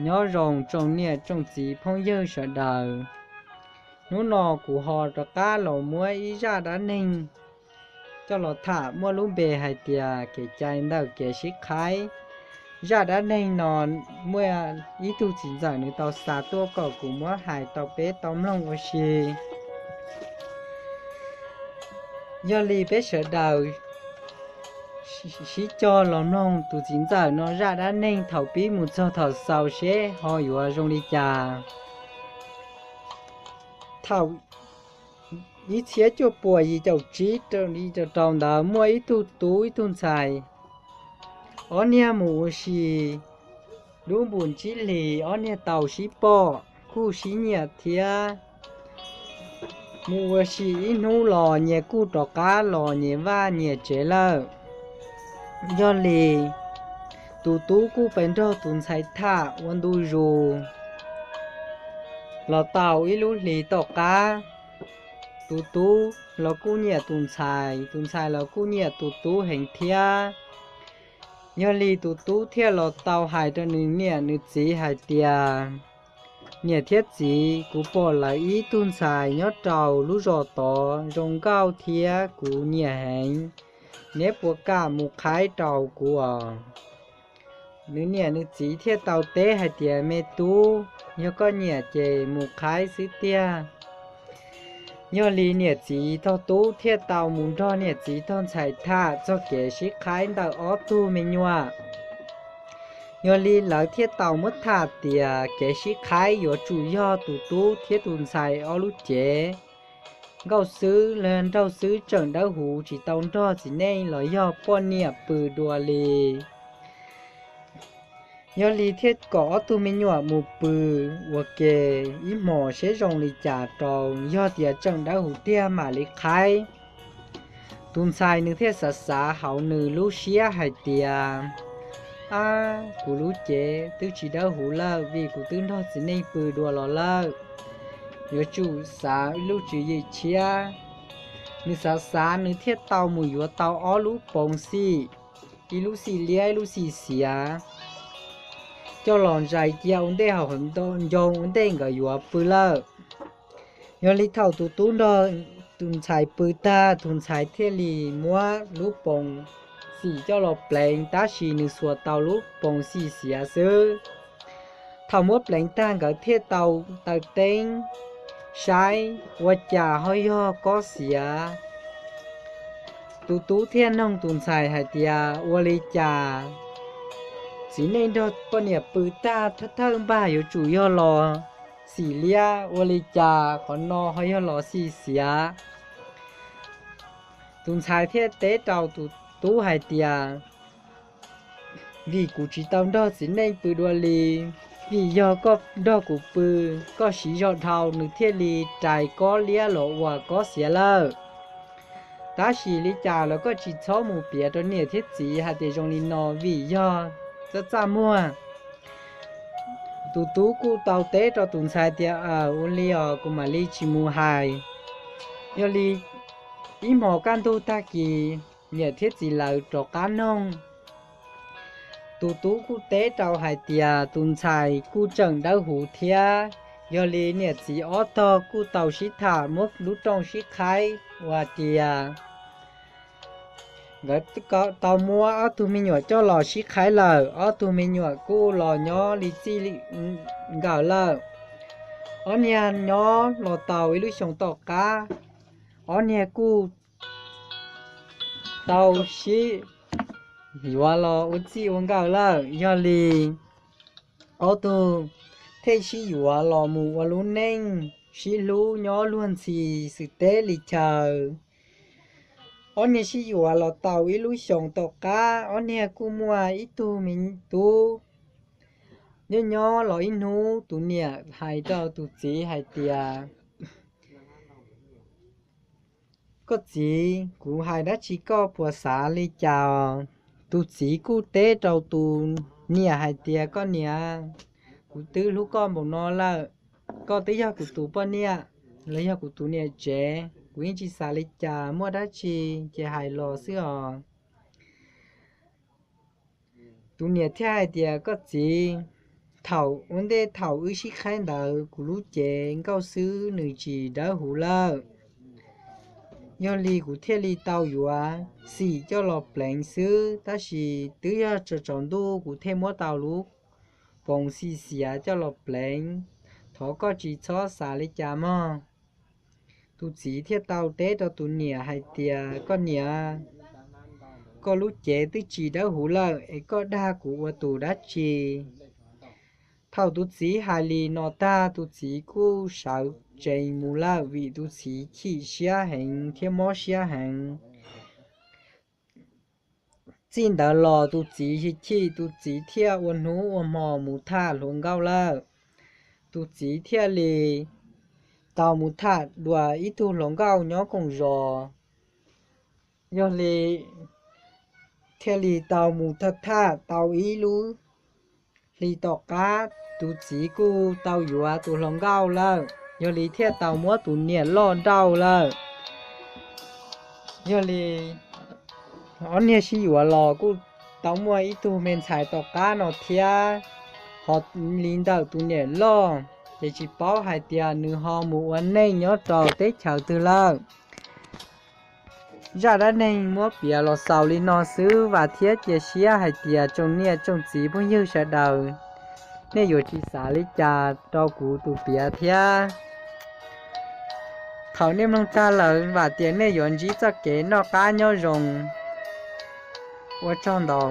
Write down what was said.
Nyob zoo tsoom niam tsoom txiv phooj ywg sawv daws. Hnub no kuv ho rov qab los muab ib zaj dab neeg coj los tham muaj lub npe hais tias kev cai ntawm kev sib qhaib. Zaj dab neeg no muaj ib tug txiv ntxawm nws tau xa tuaj kom kuv muab hais rau peb tau mloog ua si. Yog li peb sawv daws sib cog los mloog tus txiv ntxawm no zaj dab neeg thaum pib mus txog thaum xaus seb ho yuav zoo li cas. Thaum ib txhiab cuaj puas yim caum tsib rau ntawd muaj ib tug tub ib tug ntxhais, ob niag mus ua si lub npus ntsib hlis, ob niag tau sib pom kuj sib nyiam thiab. Mus ua si ib hnub los nyias kuj rov qab los nyias vaj nyias tsev lawm. Yog li tus tub kuj pes nrog tus ntxhais tham ua ntu zus los tau ib lub hlis tom qab, tus tub los kuj nyiam tus ntxhais, tus ntxhais los kuj nyiam tus tub heev thiab. Yog li tus tub thiaj los tau hais rau nws niam nws txiv hais tias, niam thiab txiv, kuv pom lawv ib tug ntxhais nyob rau lub zos tod zoo nkauj thiab kuv nyiam heev, neb puas kam mus qhaib rau kuv os? Nws niam nws txiv thiaj tau teb hais tias, me tub, yog koj nyiam ces mus qhaib xwb tiag. Yog li niam txiv tog tub thiaj tau mus nrog niam txiv tog ntxhais tham txog kev sib qhaib ntawm ob tug me nyuam. Yog li lawv thiaj tau muab tham tias kev sib qhaib yuav tsum yog tus tub thiab tus ntxhais ob lub cev nkauj xwb los nraug xwb tseem dawb huv tsis tau nrog txiv neej los yog poj niam pw dua li. Yog li thiaj kom ob tug me nyuam mus pw ua ke ib hmos seb zoo li cas rau, yog tias tseem dawb huv tiag mam li qhaib. Tus ntxhais nws thiaj xav xav hauv nws lub siab hais tias, ab, kuv lub cev twb tsis dawb huv lawm vim kuv twb nrog txiv neej pw dua los lawm, yuav tsum xav lub tswv yim tshiab. Nws xav xav nws thiaj tau mus yuav tau ob lub poov xim, ib lub xim liab ib lub xim xiav, coj los zais cia ua ntej hauv ncoo ua ntej nkawd yuav pw lawm. Yog li thaum tus tub nrog tus ntxhais pw tag, tus ntxhais thiaj li muab lub poov xim coj los pleev, tab sis nws xuas tau lub poov xim xiav xwb. Thaum muab pleev tag nkawd thiaj tau taw teeb saib ua cas ho yog kob xiav. Tus tub thiaj noog tus ntxhais hais tias, ua li cas txiv neej nrog poj niam pw tag thawj thawj npag yuav tsum yog los xim liab, ua li cas qhov no ho yog los xim xiav? Tus ntxhais thiaj teb rau tus tub hais tias, vim kuv tsis tau nrog txiv neej pw dua li, vim yog koj nrog kuv pw, koj siv zog dhau nws thiaj li rais kob liab los ua kob xiav lawm. Tab sis li cas los koj tsis txhob mus piav rau niam thiab txiv hais tias zoo li no vim yog txaj txaj muag. Tus tub kuj tau teb rau tus ntxhais tias, aw, ua li os, kuv mam li tsis mus hais. Yog li ib hmos kaj ntug tag kis niam thiab txiv lawv rov qab noog. Tus tub kuj teb rau hais tias tus ntxhais kuj tseem dawb huv thiab. Yog li niam txiv ob tog kuj tau sib tham muab lub rooj sib qhaib ua tias nkawd tau muab ob tug me nyuam coj los sib qhaib lawm, ob tug me nyuam kuj los nyob li txij nkawm lawm. Ob niag nyob los tau ib lub xyoo tom qab, ob niag kuj tau sib yuav los ua txij ua nkawm lawm. Yog li ob tug thiaj sib yuav los mus ua lub neej sib hlub nyob luag ntxhi xws teb li chaw. Ob niag sib yuav los tau ib lub xyoos tom qab, ob niag kuj muaj ib tug me tub. Nyob nyob los ib hnub tus niam hais rau tus txiv hais tias, koj txiv, kuv hais dab tsi koj puas xav li cas os? Tus txiv kuj teb rau tus niam hais tias, koj niam, kuv twb hlub koj npaum no lawm, koj twb yog kuv tus poj niam los yog kuv tus niam tsev, kuv yeej tsis xav li cas, muaj dab tsi ces hais los xwb os. Tus niam thiaj hais tias, koj txiv, thaum ua ntej thaum wb sib qhaib ntawd kuv lub cev nkauj xwb nws tsis dawb huv lawm. Yog li kuv thiaj li tau yuav xim coj los pleev xwb, tab sis twb yog tsaus tsaus ntuj kuv thiaj muab tau lub poos xim xiav coj los pleev. Thov koj tsis txhob xav li cas mog. Tus txiv thiaj tau teb rau tus niam hais tias, koj niam, koj lub cev twb tsis dawb huv lawm es koj dag kuv ua tus dab tsi? Thaum tus txiv hais li no tag, tus txiv kuj sawv tsees mus lawm vim tus txiv chim siab heev thiab mob siab heev. Txij ntawd los tus txiv chim chim, tus txiv thiaj ua hnub ua hmo mus tham hluas nkauj lawm. Tus txiv thiaj li tau mus tham dua ib tug hluas nkauj nyob koom zos. Yog li thiaj li tau mus tham tham tau ib lub hli tom qab, tus txiv kuj tau yuav tus hluas nkauj lawm, yog li thiaj tau muab tus niam loj nrauj lawm. Yog li ob niag sib yuav los kuj tau muaj ib tug me ntxhais tom qab no thiab. Ho li ntawm tus niam loj ces tsis paub hais tias nws ho mus ua neej nyob rau teb chaws twg lawm. Zaj dab neeg muab piav los xaus li no xwb, vam thiab cia siab hais tias tsoom niam tsoom txiv phooj ywg sawv daws nej yuav tsis xav li cas rau kuv tus piav thiab. Thaum nej mloog tag lawm vam tias nej yuav ntsib txoj kev noj qab nyob zoo. Ua tsaug ntau.